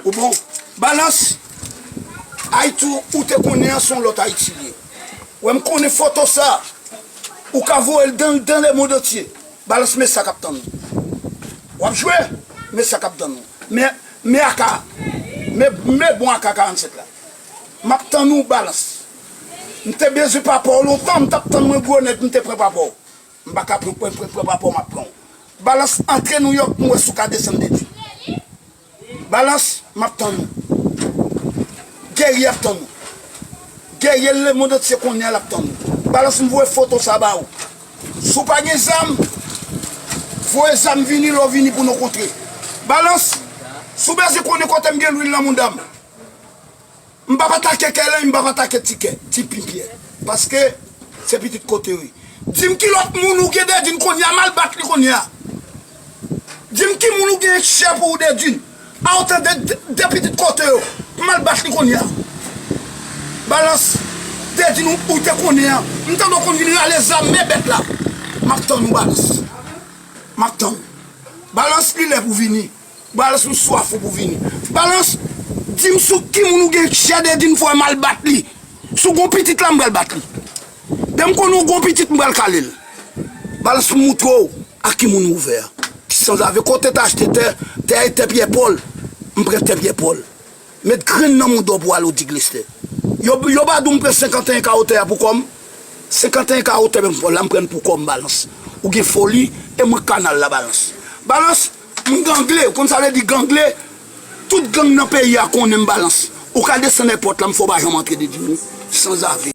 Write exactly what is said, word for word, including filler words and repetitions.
Ou bon? Balans, Ayiti ou te konnen an se yon lòt Ayiti li ye. Wè m konnen foto sa, ou ka voye l dan, dan le mond antye. Balans, men sa k ap tann ou. W ap jwe, men sa k ap tann ou. Men, men aka, men, men bon aka karannsèt la. M ap tann ou, Balans. M te bezwen papa w lontan, m t ap tann mwen gwo nèg, m te pran papa w. M pa ka pran, pran, pran, pran papa w, m ap pran w. Balans, antre Nouyòk, m wè si w ka desann Dedin. Balans, m ap tann ou. Geri ap tann ou. Geri lemonn antye konnen l ap tann ou. Balans, m voye foto sa ba ou. Si w pa gen zam, voye zam vini, lè w vini pou nou kontre. Balans, si w bezwen konnen kote m gen lwil nan mouda m. M p ap atake kè Leny, m p ap atake ti kè, ti pinpyè. Paske se pitit kote yo ye. Di m ki lòt moun ou gen Dedin kounye a, m al bat li kounye a. Di m ki moun ou gen chè pou ou Dedin. A ou tande de, de pitit kote yo, m al bat li kounye a. Balans, Dedin ou, ou te konnen an. M tande w konn vin rale zam, men bèt la. M ap tann ou, Balans. M ap tann ou. Balans, li lè pou vini. Balans, m swaf ou pou vini. Balans, di m sou ki moun ou gen chè Dedin, fò m al bat li. Si w gon pitit la, m pral bat li. Dè m konnen w gon pitit, m pral kale l. Balans, m moutre w a ki moun ou ouvè a. Ti sanzave, kote te achte tè, tè a e tè Pyè Pòl, m pran tè Pyè Pòl. Met grenn nan mouda w pou ale w di Glestè. Yo, yo pa di w m pran senkanteyen kawo tè a pou kò m? Senkanteyen kawo tè Pyè Pòl la, m pran l pou kò m, Balans. Ou gen foli, e mwen kanal la, Balans. Balans, m gangle, ou konn sa vle di gangle? Tout gang nan peyi a konnen m, Balans. Ou ka desann èpòt la, m fè w pa janm antre Dedin, wi. Sanzave.